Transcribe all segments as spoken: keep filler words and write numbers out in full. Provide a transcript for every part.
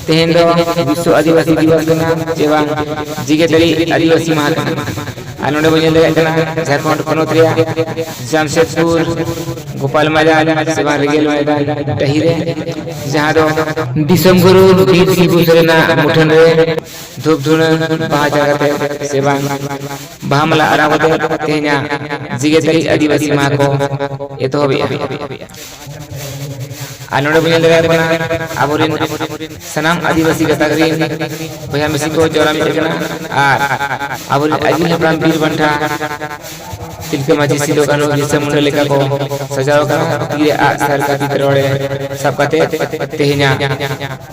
ᱛᱮᱦᱮᱧ ᱫᱚ ᱵᱤᱥᱥᱚ ᱟᱹᱫᱤᱵᱟᱹᱥᱤ ᱫᱤᱵᱚᱥ ᱠᱟᱱᱟ, ᱪᱮ ᱵᱟᱝ ᱡᱮᱜᱮᱛᱟᱹᱨᱤ ᱟᱹᱫᱤᱵᱟᱹᱥᱤ ᱢᱟᱦᱟ ᱠᱟᱱᱟ᱾ ᱟᱨ ᱱᱚᱰᱮ ᱵᱚᱱ ᱧᱮᱞ ᱫᱟᱲᱮᱭᱟᱜ ᱠᱟᱱᱟ ᱡᱷᱟᱲᱠᱷᱚᱸᱰ ᱯᱚᱱᱚᱛ ᱨᱮᱭᱟᱜ ᱡᱟᱢᱥᱮᱫᱽᱯᱩᱨ ᱜᱳᱯᱟᱞ ᱢᱚᱭᱫᱟᱱ ᱥᱮ ᱵᱟᱝ ᱨᱮᱜᱮᱞ ᱢᱚᱭᱫᱟᱱ ᱰᱟᱹᱦᱤ ᱨᱮ, ᱡᱟᱦᱟᱸ ᱫᱚ ᱫᱤᱥᱚᱢ ᱜᱩᱨᱩ ᱵᱤᱨ ᱥᱤᱵᱩ ᱥᱚᱨᱮᱱᱟᱜ ᱢᱩᱴᱷᱟᱹᱱ ᱨᱮ ᱫᱷᱩᱯ ᱫᱷᱩᱬᱟᱹ ᱵᱟᱦᱟ ᱪᱟᱞ ᱠᱟᱛᱮ ᱥᱮ ᱵᱟᱝ ᱵᱟᱦᱟ ᱢᱟᱞᱟ ᱟᱨᱟᱣ ᱠᱟᱛᱮ ᱛᱮᱦᱮᱧᱟᱜ ᱡᱮᱜᱮᱛᱟᱹᱨᱤ ᱟᱹᱫᱤᱵᱟᱹᱥᱤ ᱢᱟᱦᱟ ᱠᱚ ᱮᱛᱚᱦᱚᱵᱮᱜᱼᱟ᱾ ᱟᱨ ᱱᱚᱰᱮ ᱵᱚᱱ ᱧᱮᱞ ᱫᱟᱲᱮᱭᱟᱜ ᱠᱟᱱᱟ ᱟᱵᱚᱨᱮᱱ ᱥᱟᱱᱟᱢ ᱟᱹᱫᱤᱵᱟᱹᱥᱤ ᱜᱟᱛᱟᱠ ᱨᱮᱱ ᱵᱚᱭᱦᱟ ᱢᱤᱥᱤ ᱠᱚ ᱡᱟᱣᱨᱟ ᱢᱤᱫ ᱟᱠᱟᱱᱟ ᱟᱨ ᱟᱵᱚᱨᱮᱱ ᱟᱹᱜᱤᱞ ᱦᱟᱯᱲᱟᱢ ᱵᱤᱨ ᱵᱟᱱᱴᱟ ᱛᱤᱞᱠᱟᱹ ᱢᱟᱹᱡᱷᱤ, ᱥᱤᱫᱩ ᱠᱟᱹᱱᱦᱩ, ᱵᱤᱨᱥᱟ ᱢᱩᱱᱰᱟ ᱞᱮᱠᱟ ᱠᱚ ᱥᱟᱡᱟᱣ ᱟᱠᱟᱱᱟ᱾ ᱛᱤᱨᱮ ᱟᱜ ᱥᱟᱨ ᱠᱟᱹᱯᱤ ᱛᱨᱚᱲᱮ ᱥᱟᱵ ᱠᱟᱛᱮ ᱛᱮᱦᱮᱧᱟᱜ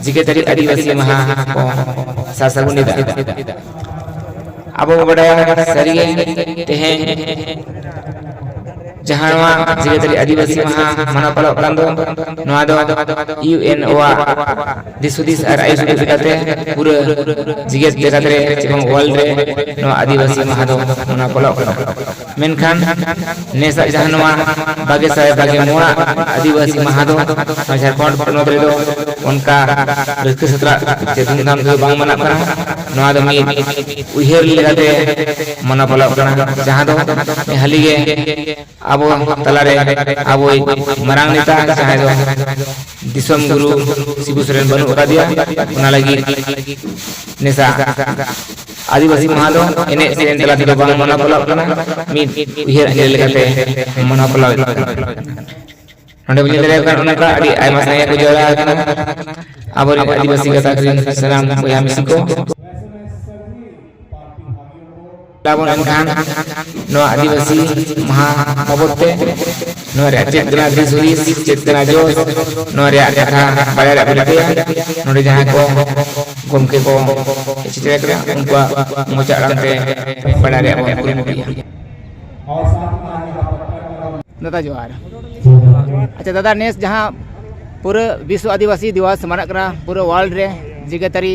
ᱡᱮᱜᱮᱛᱟᱹᱨᱤ ᱟᱹᱫᱤᱵᱟᱹᱥᱤ ᱢᱟᱦᱟ ᱠᱚ ᱥᱟᱨ ᱥᱟᱹᱜᱩᱱ ᱮᱫᱟ᱾ ᱟᱵᱚ ᱵᱚ ᱵᱟᱰᱟᱭᱟ ᱥᱟᱹᱨᱤᱜᱮ ᱛᱮᱦᱮᱧ ᱡᱟᱦᱟᱸ ᱱᱚᱣᱟ ᱡᱮᱜᱮᱛᱟᱹᱨᱤ ᱟᱹᱫᱤᱵᱟᱹᱥᱤ ᱢᱟᱦᱟ ᱢᱟᱱᱟᱣ ᱯᱟᱞᱟᱣ ᱠᱟᱱ ᱫᱚ, ᱱᱚᱣᱟ ᱫᱚ ᱤᱭᱩ ᱮᱱ ᱳ ᱟᱜ ᱫᱤᱥ ᱦᱩᱫᱤᱥ ᱟᱨ ᱟᱹᱭᱩᱨ ᱥᱩᱫᱤᱥ ᱞᱮᱠᱟᱛᱮ ᱯᱩᱨᱟᱹ ᱡᱮᱜᱮᱛ ᱡᱟᱠᱟᱛ ᱨᱮ ᱪᱮ ᱵᱟᱝ ᱣᱟᱨᱞᱰ ᱨᱮ ᱱᱚᱣᱟ ᱟᱹᱫᱤᱵᱟᱹᱥᱤ ᱢᱟᱦᱟ ᱫᱚ ᱢᱟᱱᱟᱣ ᱯᱟᱞᱟᱣ ᱠᱟᱱᱟ᱾ ᱢᱮᱱᱠᱷᱟᱱ ᱱᱮᱥᱟᱜ ᱡᱟᱦᱟᱸ ᱱᱚᱣᱟ ᱵᱟᱜᱮ ᱥᱟᱭ ᱵᱟᱜᱮ ᱢᱚᱬᱟᱜ ᱟᱹᱫᱤᱵᱟᱹᱥᱤ ᱢᱟᱦᱟ ᱫᱚ ᱱᱚᱣᱟ ᱡᱷᱟᱲᱠᱷᱚᱸᱰ ᱯᱚᱱᱚᱛ ᱨᱮᱫᱚ ᱚᱱᱠᱟ ᱨᱟᱹᱥᱠᱟᱹ ᱥᱟᱛᱞᱟᱜ ᱪᱮ ᱫᱷᱩᱢᱫᱷᱟᱢ ᱛᱮᱫᱚ ᱵᱟᱝ ᱢᱟᱱᱟᱜ ᱠᱟᱱᱟ᱾ ᱱᱚᱣᱟ ᱫᱚ ᱢᱤᱫ ᱩᱭᱦᱟᱹᱨ ᱞᱮᱠᱟᱛᱮ ᱢᱟᱱᱟᱣ ᱯᱟᱞᱟᱣ ᱠᱟᱱᱟ, ᱡᱟᱦᱟᱸ ᱫᱚ ᱦᱟᱹᱞᱤ ᱜᱮ ᱟᱵᱚ ᱛᱟᱞᱟᱨᱮ ᱟᱵᱚᱭᱤᱡ ᱢᱟᱨᱟᱝ ᱱᱮᱛᱟ, ᱡᱟᱦᱟᱸᱭ ᱫᱚ ᱫᱤᱥᱚᱢ ᱜᱩᱨᱩ ᱥᱤᱵᱩ ᱥᱚᱨᱮᱱ ᱵᱟᱹᱱᱩᱜ ᱟᱠᱟᱫᱮᱭᱟ, ᱚᱱᱟ ᱞᱟᱹᱜᱤᱫ ᱱᱮᱥᱟ ᱟᱹᱫᱤᱵᱟᱹᱥᱤ ᱢᱟᱦᱟ ᱫᱚ ᱮᱱᱮᱡ ᱥᱮᱨᱮᱧ ᱛᱟᱞᱟ ᱛᱮᱫᱚ ᱵᱟᱝ ᱢᱟᱱᱟᱣ ᱯᱟᱞᱟᱣ ᱠᱟᱱᱟ, ᱢᱤᱫ ᱩᱭᱦᱟᱹᱨ ᱟᱸᱡᱚᱢ ᱞᱮᱠᱟᱛᱮ ᱢᱟᱱᱟᱣ ᱯᱟᱞᱟᱣ ᱠᱟᱱᱟ᱾ ᱱᱚᱰᱮ ᱵᱚᱱ ᱧᱮᱞ ᱫᱟᱲᱮᱭᱟᱜ ᱠᱟᱱᱟ, ᱚᱱᱠᱟ ᱟᱹᱰᱤ ᱟᱭᱢᱟ ᱥᱟᱸᱜᱮ ᱠᱚ ᱡᱟᱣᱨᱟ ᱟᱠᱟᱱᱟ ᱟᱵᱚᱨᱮᱱ ᱟᱹᱫᱤᱵᱟᱹᱥᱤ ᱜᱟᱛᱟᱠ ᱨᱮᱱ ᱥᱟᱱᱟᱢ ᱵᱚᱭᱦᱟ ᱢᱤᱥᱤ ᱠᱚ᱾ ᱛᱟᱵᱚᱱ ᱮᱱᱠᱷᱟᱱ ᱱᱚᱣᱟ ᱟᱹᱫᱤᱵᱟᱹᱥᱤ ᱢᱟᱦᱟ ᱵᱟᱵᱚᱫ ᱛᱮ ᱱᱚᱣᱟ ᱨᱮᱭᱟᱜ ᱪᱮᱫ ᱠᱟᱱᱟ ᱫᱤᱥ ᱦᱩᱫᱤᱥ, ᱪᱮᱫ ᱠᱟᱱᱟ ᱡᱚᱥ, ᱱᱚᱣᱟ ᱨᱮᱭᱟᱜ ᱠᱟᱛᱷᱟ ᱵᱟᱲᱟᱭ ᱨᱮᱭᱟᱜ ᱵᱚᱱ ᱨᱤᱠᱟᱹᱭᱟ᱾ ᱱᱚᱰᱮ ᱡᱟᱦᱟᱸᱭ ᱠᱚ ᱜᱚᱢᱠᱮ ᱠᱚ ᱦᱮᱡ ᱥᱮᱴᱮᱨ ᱟᱠᱟᱱᱟ, ᱩᱱᱠᱩᱣᱟᱜ ᱢᱚᱪᱟ ᱟᱲᱟᱝ ᱛᱮ ᱵᱟᱲᱟᱭ ᱨᱮᱭᱟᱜ ᱵᱚᱱ ᱠᱩᱨᱩᱢᱩᱴᱩᱭᱟ᱾ ᱫᱟᱫᱟ ᱡᱚᱦᱟᱨ᱾ ᱟᱪᱪᱷᱟ ᱫᱟᱫᱟ, ᱱᱮᱥ ᱡᱟᱦᱟᱸ ᱯᱩᱨᱟᱹ ᱵᱤᱥᱥᱚ ᱟᱹᱫᱤᱵᱟᱹᱥᱤ ᱫᱤᱵᱚᱥ ᱢᱟᱱᱟᱜ ᱠᱟᱱᱟ ᱯᱩᱨᱟᱹ ᱣᱟᱨᱞᱰ ᱨᱮ, ᱡᱮᱜᱮᱛᱟᱹᱨᱤ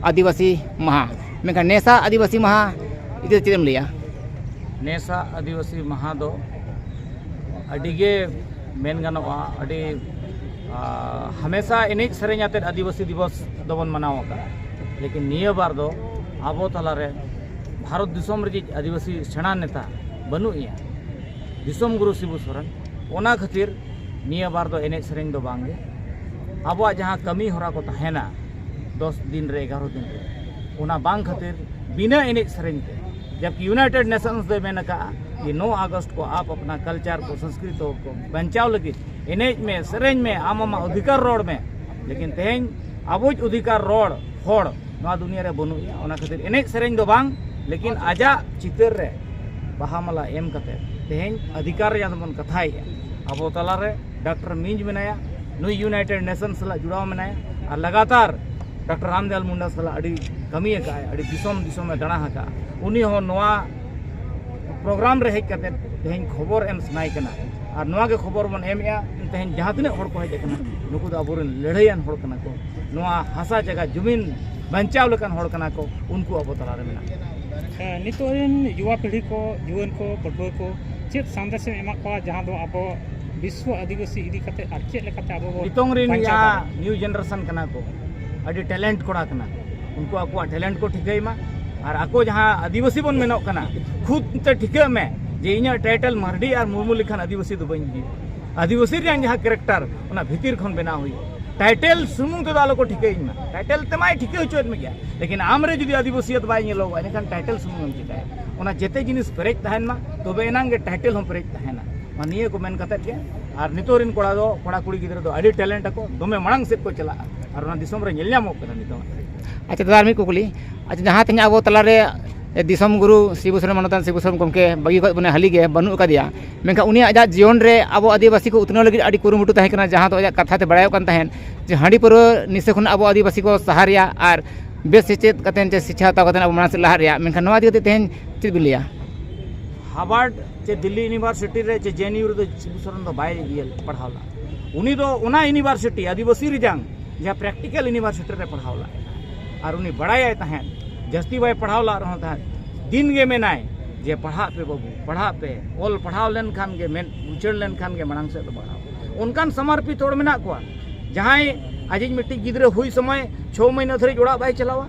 ᱟᱹᱫᱤᱵᱟᱹᱥᱤ ᱢᱟᱦᱟ, ᱢᱮᱱᱠᱷᱟᱱ ᱱᱮᱥᱟᱜ ᱟᱹᱫᱤᱵᱟᱹᱥᱤ ᱢᱟᱦᱟ ᱤᱫᱤ ᱠᱟᱛᱮ ᱪᱮᱫ ᱮᱢ ᱞᱟᱹᱭᱟ? ᱱᱮᱥᱟᱜ ᱟᱹᱫᱤᱵᱟᱹᱥᱤ ᱢᱟᱦᱟ ᱫᱚ ᱟᱹᱰᱤ ᱜᱮ ᱢᱮᱱ ᱜᱟᱱᱚᱜᱼᱟ, ᱟᱹᱰᱤ ᱟᱨ ᱦᱟᱢᱮᱥᱟ ᱮᱱᱮᱡ ᱥᱮᱨᱮᱧ ᱟᱛᱮᱫ ᱟᱹᱫᱤᱵᱟᱹᱥᱤ ᱫᱤᱵᱚᱥ ᱫᱚᱵᱚᱱ ᱢᱟᱱᱟᱣ ᱟᱠᱟᱫᱟ, ᱞᱮᱠᱤᱱ ᱱᱤᱭᱟᱹ ᱵᱟᱨ ᱫᱚ ᱟᱵᱚ ᱛᱟᱞᱟᱨᱮ ᱵᱷᱟᱨᱚᱛ ᱫᱤᱥᱚᱢ ᱨᱤᱱᱤᱡ ᱟᱹᱫᱤᱵᱟᱹᱥᱤ ᱥᱮᱬᱟ ᱱᱮᱛᱟ ᱵᱟᱹᱱᱩᱜ ᱮᱭᱟ, ᱫᱤᱥᱚᱢ ᱜᱩᱨᱩ ᱥᱤᱵᱩ ᱥᱚᱨᱮᱱ᱾ ᱚᱱᱟ ᱠᱷᱟᱹᱛᱤᱨ ᱱᱤᱭᱟᱹ ᱵᱟᱨ ᱫᱚ ᱮᱱᱮᱡ ᱥᱮᱨᱮᱧ ᱫᱚ ᱵᱟᱝᱜᱮ᱾ ᱟᱵᱚᱣᱟᱜ ᱡᱟᱦᱟᱸ ᱠᱟᱹᱢᱤ ᱦᱚᱨᱟ ᱠᱚ ᱛᱟᱦᱮᱱᱟ ᱫᱚᱥ ᱫᱤᱱ ᱨᱮ, ᱮᱜᱟᱨᱚ ᱫᱤᱱ ᱨᱮ, ᱚᱱᱟ ᱵᱟᱝ ᱠᱷᱟᱹᱛᱤᱨ ᱵᱤᱱᱟᱹ ᱮᱱᱮᱡ ᱥᱮᱨᱮᱧ ᱛᱮ, ᱡᱟᱵᱠᱤ ᱤᱭᱩᱱᱟᱭᱴᱮᱰ ᱱᱮᱥᱚᱱᱥ ᱫᱚᱭ ᱢᱮᱱ ᱟᱠᱟᱫᱼᱟ ᱡᱮ ᱱᱚ ᱟᱜᱚᱥᱴ ᱠᱚ ᱟᱯ ᱟᱯᱱᱟ ᱠᱟᱞᱪᱟᱨ ᱠᱚ, ᱥᱚᱝᱥᱠᱨᱤᱛᱚ ᱠᱚ ᱵᱟᱧᱪᱟᱣ ᱞᱟᱹᱜᱤᱫ ᱮᱱᱮᱡ ᱢᱮ, ᱥᱮᱨᱮᱧ ᱢᱮ, ᱟᱢ ᱟᱢᱟᱜ ᱚᱫᱷᱤᱠᱟᱨ ᱨᱚᱲ ᱢᱮ᱾ ᱞᱮᱠᱤᱱ ᱛᱮᱦᱮᱧ ᱟᱵᱚᱭᱤᱡ ᱚᱫᱷᱤᱠᱟᱨ ᱨᱚᱲ ᱦᱚᱲ ᱱᱚᱣᱟ ᱫᱩᱱᱤᱭᱟᱹ ᱨᱮ ᱵᱟᱹᱱᱩᱜ ᱮᱭᱟ᱾ ᱚᱱᱟ ᱠᱷᱟᱹᱛᱤᱨ ᱮᱱᱮᱡ ᱥᱮᱨᱮᱧ ᱫᱚ ᱵᱟᱝ, ᱞᱮᱠᱤᱱ ᱟᱡᱟᱜ ᱪᱤᱛᱟᱹᱨ ᱨᱮ ᱵᱟᱦᱟ ᱢᱟᱞᱟ ᱮᱢ ᱠᱟᱛᱮ ᱛᱮᱦᱮᱧ ᱚᱫᱷᱤᱠᱟᱨ ᱨᱮᱭᱟᱜ ᱵᱚᱱ ᱠᱟᱛᱷᱟᱭᱮᱫᱼᱟ᱾ ᱟᱵᱚ ᱛᱟᱞᱟᱨᱮ ᱰᱟᱠᱛᱟᱨ ᱢᱤᱧᱡᱽ ᱢᱮᱱᱟᱭᱟ, ᱱᱩᱭ ᱤᱭᱩᱱᱟᱭᱴᱮᱰ ᱱᱮᱥᱚᱱ ᱥᱟᱞᱟᱜ ᱡᱩᱲᱟᱣ ᱢᱮᱱᱟᱭᱟ, ᱟᱨ ᱞᱟᱜᱟᱛᱟᱨ ᱰᱟᱠᱛᱟᱨ ᱨᱟᱢᱫᱮᱣᱟᱞ ᱢᱩᱱᱰᱟ ᱥᱟᱞᱟᱜ ᱟᱹᱰᱤ ᱠᱟᱹᱢᱤ ᱟᱠᱟᱫᱼᱟᱭ, ᱟᱹᱰᱤ ᱫᱤᱥᱚᱢ ᱫᱤᱥᱚᱢᱮ ᱫᱟᱬᱟ ᱟᱠᱟᱫᱼᱟ᱾ ᱩᱱᱤ ᱦᱚᱸ ᱱᱚᱣᱟ ᱯᱨᱳᱜᱨᱟᱢ ᱨᱮ ᱦᱮᱡ ᱠᱟᱛᱮ ᱛᱮᱦᱮᱧ ᱠᱷᱚᱵᱚᱨ ᱮᱢ ᱥᱟᱱᱟᱭᱮ ᱠᱟᱱᱟ, ᱟᱨ ᱱᱚᱣᱟ ᱜᱮ ᱠᱷᱚᱵᱚᱨ ᱵᱚᱱ ᱮᱢᱮᱫᱼᱟ᱾ ᱛᱮᱦᱮᱧ ᱡᱟᱦᱟᱸ ᱛᱤᱱᱟᱹᱜ ᱦᱚᱲ ᱠᱚ ᱦᱮᱡ ᱟᱠᱟᱱᱟ, ᱱᱩᱠᱩ ᱫᱚ ᱟᱵᱚᱨᱮᱱ ᱞᱟᱹᱲᱦᱟᱹᱭᱟᱱ ᱦᱚᱲ ᱠᱟᱱᱟ ᱠᱚ, ᱱᱚᱣᱟ ᱦᱟᱥᱟ ᱡᱟᱭᱜᱟ ᱡᱩᱢᱤᱱ ᱵᱟᱧᱪᱟᱣ ᱞᱮᱠᱟᱱ ᱦᱚᱲ ᱠᱟᱱᱟ ᱠᱚ, ᱩᱱᱠᱩ ᱟᱵᱚ ᱛᱟᱞᱟᱨᱮ ᱢᱮᱱᱟᱜ ᱠᱚᱣᱟ᱾ ᱱᱤᱛᱚᱜ ᱨᱮᱱ ᱡᱩᱣᱟ ᱯᱤᱲᱦᱤ ᱠᱚ, ᱡᱩᱣᱟᱹᱱ ᱠᱚ, ᱯᱟᱹᱴᱷᱩᱣᱟᱹ ᱠᱚ ᱪᱮᱫ ᱥᱟᱸᱫᱮᱥ ᱮᱢ ᱮᱢᱟ ᱠᱚᱣᱟ, ᱡᱟᱦᱟᱸ ᱫᱚ ᱟᱵᱚ ᱵᱤᱥᱥᱚ ᱟᱹᱫᱤᱵᱟᱹᱥᱤ ᱤᱫᱤ ᱠᱟᱛᱮ ᱟᱨ ᱪᱮᱫ ᱞᱮᱠᱟᱛᱮ ᱟᱵᱚ ᱵᱚᱱ ᱱᱤᱛᱚᱝ ᱨᱮᱱ ᱵᱟᱧᱪᱟᱣ ᱡᱟᱦᱟᱸ ᱫᱟᱲᱮᱭᱟᱜᱼᱟ? ᱱᱤᱭᱩ ᱡᱮᱱᱟᱨᱮᱥᱚᱱ ᱠᱟᱱᱟ ᱠᱚ, ᱟᱹᱰᱤ ᱴᱮᱞᱮᱱᱴ ᱠᱚᱲᱟ ᱠᱟᱱᱟ ᱠᱚ, ᱩᱱᱠᱩ ᱟᱠᱚᱣᱟᱜ ᱴᱮᱞᱮᱱᱴ ᱠᱚ ᱴᱷᱤᱠᱟᱹᱭ ᱢᱟ᱾ ᱟᱨ ᱟᱠᱚ ᱡᱟᱦᱟᱸ ᱟᱹᱫᱤᱵᱟᱹᱥᱤ ᱵᱚᱱ ᱢᱮᱱᱚᱜ ᱠᱟᱱᱟ, ᱠᱷᱩᱫ ᱛᱮ ᱴᱷᱤᱠᱟᱹᱜ ᱢᱮ ᱡᱮ ᱤᱧᱟᱹᱜ ᱴᱟᱭᱴᱮᱞ ᱢᱟᱨᱰᱤ ᱟᱨ ᱢᱩᱨᱢᱩ ᱞᱮᱠᱷᱟᱱ ᱟᱹᱫᱤᱵᱟᱹᱥᱤ ᱫᱚ ᱵᱟᱹᱧ ᱦᱩᱭᱩᱜᱼᱟ᱾ ᱟᱹᱫᱤᱵᱟᱹᱥᱤ ᱨᱮᱭᱟᱜ ᱡᱟᱦᱟᱸ ᱠᱮᱨᱮᱠᱴᱟᱨ, ᱚᱱᱟ ᱵᱷᱤᱛᱤᱨ ᱠᱷᱚᱱ ᱵᱮᱱᱟᱣ ᱦᱩᱭᱩᱜᱼᱟ᱾ ᱴᱟᱭᱴᱮᱞ ᱥᱩᱢᱩᱝ ᱛᱮᱫᱚ ᱟᱞᱚ ᱠᱚ ᱴᱷᱤᱠᱟᱹᱭᱤᱧ ᱢᱟ᱾ ᱴᱟᱭᱴᱮᱞ ᱛᱮᱢᱟᱭ ᱴᱷᱤᱠᱟᱹ ᱦᱚᱪᱚᱭᱮᱫ ᱢᱮᱜᱮᱭᱟ, ᱞᱮᱠᱤᱱ ᱟᱢ ᱨᱮ ᱡᱩᱫᱤ ᱟᱹᱫᱤᱵᱟᱹᱥᱤᱭᱟᱹᱛ ᱵᱟᱭ ᱧᱮᱞᱚᱜᱚᱜᱼᱟ, ᱮᱱᱠᱷᱟᱱ ᱴᱟᱭᱴᱮᱞ ᱥᱩᱢᱩᱝ ᱮᱢ ᱪᱤᱠᱟᱹᱭᱟ? ᱚᱱᱟ ᱡᱮᱛᱮ ᱡᱤᱱᱤᱥ ᱯᱮᱨᱮᱡ ᱛᱟᱦᱮᱱ ᱢᱟ, ᱛᱚᱵᱮ ᱮᱱᱟᱝ ᱜᱮ ᱴᱟᱭᱴᱮᱞ ᱦᱚᱸ ᱯᱮᱨᱮᱡ ᱛᱟᱦᱮᱱᱟ᱾ ᱢᱟ ᱱᱤᱭᱟᱹ ᱠᱚ ᱢᱮᱱ ᱠᱟᱛᱮᱫ ᱜᱮ, ᱟᱨ ᱱᱤᱛᱚᱜ ᱨᱮᱱ ᱠᱚᱲᱟ ᱫᱚ, ᱠᱚᱲᱟ ᱠᱩᱲᱤ ᱜᱤᱫᱽᱨᱟᱹ ᱫᱚ ᱟᱹᱰᱤ ᱴᱮᱞᱮᱱᱴ ᱟᱠᱚ, ᱫᱚᱢᱮ ᱢᱟᱲᱟᱝ ᱥᱮᱫ ᱠᱚ ᱪᱟᱞᱟᱜᱼᱟ, ᱟᱨ ᱚᱱᱟ ᱫᱤᱥᱚᱢ ᱨᱮ ᱧᱮᱞ ᱧᱟᱢᱚᱜ ᱠᱟᱱᱟ ᱱᱤᱛᱚᱜ᱾ ᱟᱪᱪᱷᱟ ᱫᱟᱫᱟ, ᱟᱨ ᱢᱤᱫ ᱠᱩᱠᱞᱤ, ᱟᱪᱪᱷᱟ, ᱡᱟᱦᱟᱸ ᱛᱮᱦᱮᱧ ᱟᱵᱚ ᱛᱟᱞᱟᱨᱮ ᱫᱤᱥᱚᱢ ᱜᱩᱨᱩ ᱥᱤᱵᱩ ᱥᱚᱨᱮᱱ, ᱢᱟᱱᱚᱛᱟᱱ ᱥᱤᱵᱩ ᱥᱚᱨᱮᱱ ᱜᱚᱢᱠᱮ ᱵᱟᱹᱜᱤ ᱠᱷᱚᱱ ᱵᱚᱱᱮ ᱦᱟᱹᱞᱤ ᱜᱮ ᱵᱟᱹᱱᱩᱜ ᱟᱠᱟᱫᱮᱭᱟ, ᱢᱮᱱᱠᱷᱟᱱ ᱩᱱᱤᱭᱟᱜ ᱟᱡᱟᱜ ᱡᱤᱭᱚᱱ ᱨᱮ ᱟᱵᱚ ᱟᱹᱫᱤᱵᱟᱹᱥᱤ ᱠᱚ ᱩᱛᱱᱟᱹᱣ ᱞᱟᱹᱜᱤᱫ ᱟᱹᱰᱤ ᱠᱩᱨᱩᱢᱩᱴᱩ ᱛᱟᱦᱮᱸ ᱠᱟᱱᱟ, ᱡᱟᱦᱟᱸ ᱫᱚ ᱟᱡᱟᱜ ᱠᱟᱛᱷᱟ ᱛᱮ ᱵᱟᱲᱟᱭᱚᱜ ᱠᱟᱱ ᱛᱟᱦᱮᱸᱫ ᱡᱮ ᱦᱟᱺᱰᱤ ᱯᱟᱹᱨᱣᱟᱹ ᱱᱤᱥᱟᱹ ᱠᱷᱚᱱ ᱟᱵᱚ ᱟᱹᱫᱤᱵᱟᱹᱥᱤ ᱠᱚ ᱥᱟᱦᱟ ᱨᱮᱭᱟᱜ ᱟᱨ ᱵᱮᱥ ᱥᱮᱪᱮᱫ ᱠᱟᱛᱮ ᱪᱮ ᱥᱤᱪᱪᱷᱟ ᱦᱟᱛᱟᱣ ᱠᱟᱛᱮ ᱟᱵᱚ ᱢᱟᱲᱟᱝ ᱥᱮᱫ ᱞᱟᱦᱟᱜ ᱨᱮᱭᱟᱜ, ᱢᱮᱱᱠᱷᱟᱱ ᱱᱚᱣᱟ ᱤᱫᱤ ᱠᱟᱛᱮ ᱛᱮᱦᱮᱧ ᱪᱮᱫ ᱵᱤᱱ ᱞᱟᱹᱭᱟ? ᱦᱟᱨᱵᱷᱟᱨᱰ ᱪᱮ ᱫᱤᱞᱞᱤ ᱤᱭᱩᱱᱤᱵᱷᱟᱨᱥᱤᱴᱤ ᱨᱮ ᱪᱮ ᱡᱮ ᱮᱱ ᱭᱩ ᱨᱮᱫᱚ ᱥᱤᱵᱩ ᱥᱚᱨᱮᱱ ᱫᱚ ᱵᱟᱭ ᱤᱭᱟᱹ ᱯᱟᱲᱦᱟᱣ ᱞᱮᱫᱟ᱾ ᱩᱱᱤ ᱫᱚ ᱚᱱᱟ ᱤᱭᱩᱱᱤᱵᱷᱟᱨᱥᱤᱴᱤ, ᱟᱹᱫᱤᱵᱟᱹᱥᱤ ᱨᱤᱡᱟᱝ ᱡᱟᱦᱟᱸ ᱯᱨᱮᱠᱴᱤᱠᱮᱞ ᱤᱭᱩᱱᱤᱵᱷᱟᱨᱥᱤᱴᱤ ᱨᱮ ᱯᱟᱲᱦᱟᱣ ᱞᱮᱫᱟ᱾ ᱟᱨ ᱩᱱᱤ ᱵᱟᱲᱟᱭᱟᱭ ᱛᱟᱦᱮᱸᱫ, ᱡᱟᱹᱥᱛᱤ ᱵᱟᱭ ᱯᱟᱲᱦᱟᱣ ᱞᱮᱫ ᱨᱮᱦᱚᱸ ᱛᱟᱦᱮᱸᱫ, ᱫᱤᱱ ᱜᱮ ᱢᱮᱱᱟᱭ ᱡᱮ, "ᱯᱟᱲᱦᱟᱜ ᱯᱮ ᱵᱟᱹᱵᱩ, ᱯᱟᱲᱦᱟᱜ ᱯᱮ, ᱚᱞ ᱯᱟᱲᱦᱟᱣ ᱞᱮᱱᱠᱷᱟᱱ ᱜᱮ, ᱢᱮᱫ ᱩᱪᱟᱹᱲ ᱞᱮᱱᱠᱷᱟᱱ ᱜᱮ ᱢᱟᱲᱟᱝ ᱥᱮᱫ ᱫᱚ ᱯᱟᱲᱦᱟᱣ, ᱚᱱᱠᱟᱱ ᱥᱟᱢᱟᱨᱯᱤᱛ ᱦᱚᱲ ᱢᱮᱱᱟᱜ ᱠᱚᱣᱟ, ᱡᱟᱦᱟᱸᱭ ᱟᱡᱤᱡ ᱢᱤᱫᱴᱤᱡ ᱜᱤᱫᱽᱨᱟᱹ ᱦᱩᱭ ᱥᱚᱢᱚᱭ ᱪᱷᱚ ᱢᱟᱹᱦᱱᱟᱹ ᱫᱷᱟᱹᱨᱤᱡ ᱚᱲᱟᱜ ᱵᱟᱭ ᱪᱟᱞᱟᱣᱟ᱾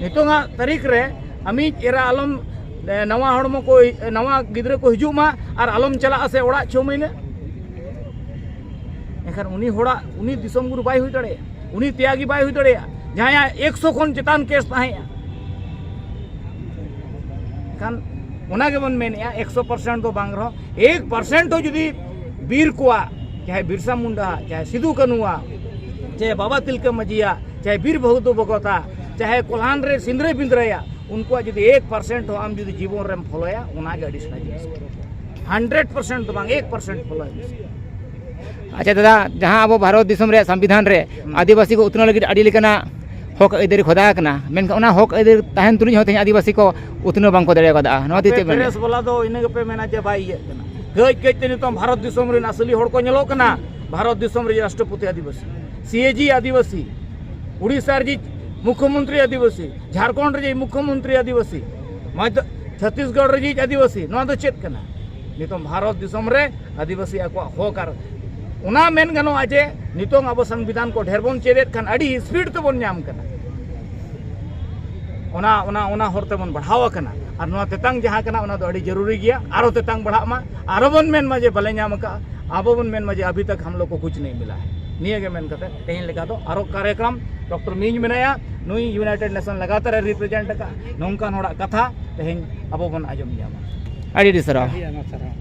ᱱᱤᱛᱚᱝᱟᱜ ᱛᱟᱹᱨᱤᱠᱷ ᱨᱮ ᱟᱢᱤᱡ ᱮᱨᱟ ᱟᱞᱚᱢ, ᱮ, ᱱᱟᱣᱟ ᱦᱚᱲᱢᱚ ᱠᱚ, ᱱᱟᱣᱟ ᱜᱤᱫᱽᱨᱟᱹ ᱠᱚ ᱦᱤᱡᱩᱜ ᱢᱟ ᱟᱨ ᱟᱞᱚᱢ ᱪᱟᱞᱟᱜᱼᱟ ᱥᱮ ᱚᱲᱟᱜ ᱪᱷᱚ ᱢᱟᱹᱦᱱᱟᱹ᱾ ᱮᱱᱠᱷᱟᱱ ᱩᱱᱤ ᱦᱚᱲᱟᱜ, ᱩᱱᱤ ᱫᱤᱥᱚᱢ ᱜᱩᱨᱩ ᱵᱟᱭ ᱦᱩᱭ ᱫᱟᱲᱮᱭᱟᱜᱼᱟ, ᱩᱱᱤ ᱛᱮᱭᱟᱜᱤ ᱵᱟᱭ ᱦᱩᱭ ᱫᱟᱲᱮᱭᱟᱜᱼᱟ, ᱡᱟᱦᱟᱸᱭᱟᱜ ᱮᱠᱥᱚ ᱠᱷᱚᱱ ᱪᱮᱛᱟᱱ ᱠᱮᱥ ᱛᱟᱦᱮᱸᱜᱼᱟ᱾ ᱮᱱᱠᱷᱟᱱ ᱚᱱᱟ ᱜᱮᱵᱚᱱ ᱢᱮᱱᱮᱜᱼᱟ, ᱮᱠᱥᱚ ᱯᱟᱨᱥᱮᱱᱴ ᱫᱚ ᱵᱟᱝ ᱨᱮᱦᱚᱸ, ᱮᱠ ᱯᱟᱨᱥᱮᱱᱴ ᱦᱚᱸ ᱡᱩᱫᱤ ᱵᱤᱨ ᱠᱚᱣᱟᱜ, ᱪᱟᱦᱮ ᱵᱤᱨᱥᱟ ᱢᱩᱱᱰᱟ, ᱪᱟᱦᱮ ᱥᱤᱫᱩ ᱠᱟᱹᱱᱩᱣᱟᱜ, ᱪᱟᱦᱮ ᱵᱟᱵᱟ ᱛᱤᱞᱠᱟᱹ ᱢᱟᱹᱡᱷᱤᱭᱟᱜ, ᱪᱟᱦᱮ ᱵᱤᱨ ᱵᱟᱹᱦᱩᱫᱩ ᱵᱷᱚᱜᱚᱛᱟᱜ, ᱪᱟᱦᱮ ᱠᱚᱞᱦᱟᱱ ᱨᱮ ᱥᱤᱸᱫᱽᱨᱟᱹ ᱵᱤᱸᱫᱽᱨᱟᱹᱭᱟᱜ, ᱩᱱᱠᱩᱣᱟᱜ ᱡᱩᱫᱤ ᱮᱠ ᱯᱟᱨᱥᱮᱱᱴ ᱦᱚᱸ ᱟᱢ ᱡᱩᱫᱤ ᱡᱤᱵᱚᱱ ᱨᱮᱢ ᱯᱷᱚᱞᱚᱭᱟ, ᱚᱱᱟᱜᱮ ᱟᱹᱰᱤ ᱥᱮᱬᱟ ᱡᱤᱱᱤᱥ ᱠᱟᱱᱟ᱾ ᱦᱟᱱᱰᱨᱮᱰ ᱯᱟᱨᱥᱮᱱᱴ ᱫᱚ ᱵᱟᱝ, ᱮᱠ ᱯᱟᱨᱥᱮᱱᱴ ᱯᱷᱚᱞᱚᱭ ᱢᱮ᱾ ᱟᱪᱪᱷᱟ ᱫᱟᱫᱟ, ᱡᱟᱦᱟᱸ ᱟᱵᱚ ᱵᱷᱟᱨᱚᱛ ᱫᱤᱥᱚᱢ ᱨᱮᱭᱟᱜ ᱥᱚᱝᱵᱤᱫᱷᱟᱱ ᱨᱮ ᱦᱩᱸ᱾ ᱟᱹᱫᱤᱵᱟᱹᱥᱤ ᱠᱚ ᱩᱛᱱᱟᱹᱣ ᱞᱟᱹᱜᱤᱫ ᱟᱹᱰᱤ ᱞᱮᱠᱟᱱᱟᱜ ᱦᱚᱠ ᱟᱹᱭᱫᱟᱹᱨᱤ ᱠᱷᱚᱫᱟ ᱟᱠᱟᱱᱟ, ᱢᱮᱱᱠᱷᱟᱱ ᱚᱱᱟ ᱦᱚᱠ ᱟᱹᱭᱫᱟᱹᱨᱤ ᱛᱟᱦᱮᱱ ᱛᱩᱞᱩᱡ ᱦᱚᱸ ᱛᱮᱦᱮᱧ ᱟᱹᱫᱤᱵᱟᱹᱥᱤ ᱠᱚ ᱩᱛᱱᱟᱹᱣ ᱵᱟᱝᱠᱚ ᱫᱟᱲᱮ ᱠᱟᱫᱟ᱾ ᱱᱚᱣᱟ ᱤᱫᱤ ᱟᱯᱮ ᱪᱮᱫ ᱵᱮᱱ ᱞᱟᱹᱭᱟ? ᱯᱨᱮᱥ ᱵᱟᱞᱟ ᱫᱚ ᱤᱱᱟᱹ ᱜᱮᱯᱮ ᱢᱮᱱᱟ ᱡᱮ ᱵᱟᱭ ᱤᱭᱟᱹᱜ ᱠᱟᱱᱟ᱾ ᱠᱟᱹᱡ ᱠᱟᱹᱡ ᱛᱮ ᱱᱤᱛᱚᱝ ᱵᱷᱟᱨᱚᱛ ᱫᱤᱥᱚᱢ ᱨᱮᱱ ᱟᱹᱥᱞᱤ ᱦᱚᱲ ᱠᱚ ᱧᱮᱞᱚᱜ ᱠᱟᱱᱟ᱾ ᱵᱷᱟᱨᱚᱛ ᱫᱤᱥᱚᱢ ᱨᱮ ᱨᱟᱥᱴᱨᱚᱯᱚᱛᱤ ᱟᱹᱫᱤᱵᱟᱹᱥᱤ, ᱥᱤ ᱮ ᱡᱤ ᱟᱹᱫᱤᱵᱟᱹᱥᱤ, ᱩᱲᱤᱥᱥᱟ ᱨᱮᱱᱤᱡ ᱢᱩᱠᱷᱭᱚᱢᱚᱱᱛᱨᱤ ᱟᱹᱫᱤᱵᱟᱹᱥᱤ, ᱡᱷᱟᱲᱠᱷᱚᱸᱰ ᱨᱮᱱᱤᱡ ᱢᱩᱠᱷᱭᱚᱢᱚᱱᱛᱨᱤ ᱟᱹᱫᱤᱵᱟᱹᱥᱤ, ᱢᱟᱫᱷ-, ᱪᱷᱚᱛᱤᱥᱜᱚᱲ ᱨᱮᱱᱤᱡ ᱟᱹᱫᱤᱵᱟᱹᱥᱤ᱾ ᱱᱚᱣᱟ ᱫᱚ ᱪᱮᱫ ᱠᱟᱱᱟ? ᱱᱤᱛᱚᱝ ᱵᱷᱟᱨᱚᱛ ᱫᱤᱥᱚᱢ ᱨᱮ ᱟᱹᱫᱤᱵᱟᱹᱥᱤ ᱟᱠᱚᱣᱟᱜ ᱦᱚᱠ, ᱟᱨ ᱚᱱᱟ ᱢᱮᱱ ᱜᱟᱱᱚᱜᱼᱟ ᱡᱮ ᱱᱤᱛᱚᱝ ᱟᱵᱚ ᱥᱚᱝᱵᱤᱫᱷᱟᱱ ᱠᱚ ᱰᱷᱮᱨ ᱵᱚᱱ ᱪᱮᱫ ᱮᱫ ᱠᱷᱟᱱ ᱟᱹᱰᱤ ᱥᱯᱤᱰ ᱛᱮᱵᱚᱱ ᱧᱟᱢ ᱠᱟᱱᱟ᱾ ᱚᱱᱟ, ᱚᱱᱟ, ᱚᱱᱟ ᱦᱚᱨ ᱛᱮᱵᱚᱱ ᱵᱟᱲᱦᱟᱣ ᱟᱠᱟᱱᱟ᱾ ᱟᱨ ᱱᱚᱣᱟ ᱛᱮᱛᱟᱝ ᱡᱟᱦᱟᱸ ᱠᱟᱱᱟ, ᱚᱱᱟ ᱫᱚ ᱟᱹᱰᱤ ᱡᱟᱹᱨᱩᱨᱤ ᱜᱮᱭᱟ, ᱟᱨᱚ ᱛᱮᱛᱟᱝ ᱵᱟᱲᱦᱟᱜ ᱢᱟ, ᱟᱨᱚ ᱵᱚᱱ ᱢᱮᱱ ᱢᱟ ᱡᱮ ᱵᱟᱞᱮ ᱧᱟᱢ ᱟᱠᱟᱫᱼᱟ, ᱟᱵᱚ ᱵᱚᱱ ᱢᱮᱱ ᱢᱟ ᱡᱮ ᱟᱵᱷᱤ ᱛᱟᱠ ᱦᱟᱢ ᱞᱳᱜ ᱠᱚ ᱠᱩᱪ ᱱᱟᱦᱤᱸ ᱢᱤᱞᱟ ᱦᱟᱭ᱾ ᱱᱤᱭᱟᱹ ᱜᱮ ᱢᱮᱱ ᱠᱟᱛᱮ ᱛᱮᱦᱮᱧ ᱞᱮᱠᱟ ᱫᱚ ᱟᱨᱚ ᱠᱟᱨᱭᱚᱠᱨᱚᱢ ᱰᱚᱠᱴᱚᱨ ᱢᱤᱧ ᱢᱮᱱᱟᱭᱟ, ᱱᱩᱭ ᱤᱭᱩᱱᱟᱭᱴᱮᱰ ᱱᱮᱥᱚᱱ ᱞᱟᱜᱟᱛᱟᱨ ᱮ ᱨᱤᱯᱨᱮᱡᱮᱱᱴ ᱟᱠᱟᱫᱼᱟ, ᱱᱚᱝᱠᱟᱱ ᱦᱚᱲᱟᱜ ᱠᱟᱛᱷᱟ ᱛᱮᱦᱮᱧ ᱟᱵᱚ ᱵᱚᱱ ᱟᱸᱡᱚᱢ ᱧᱟᱢᱟ᱾ ᱟᱹᱰᱤ ᱟᱹᱰᱤ ᱥᱟᱨᱦᱟᱣ᱾ ᱟᱹᱰᱤ ᱟᱭᱢᱟ ᱥᱟᱨᱦᱟᱣ᱾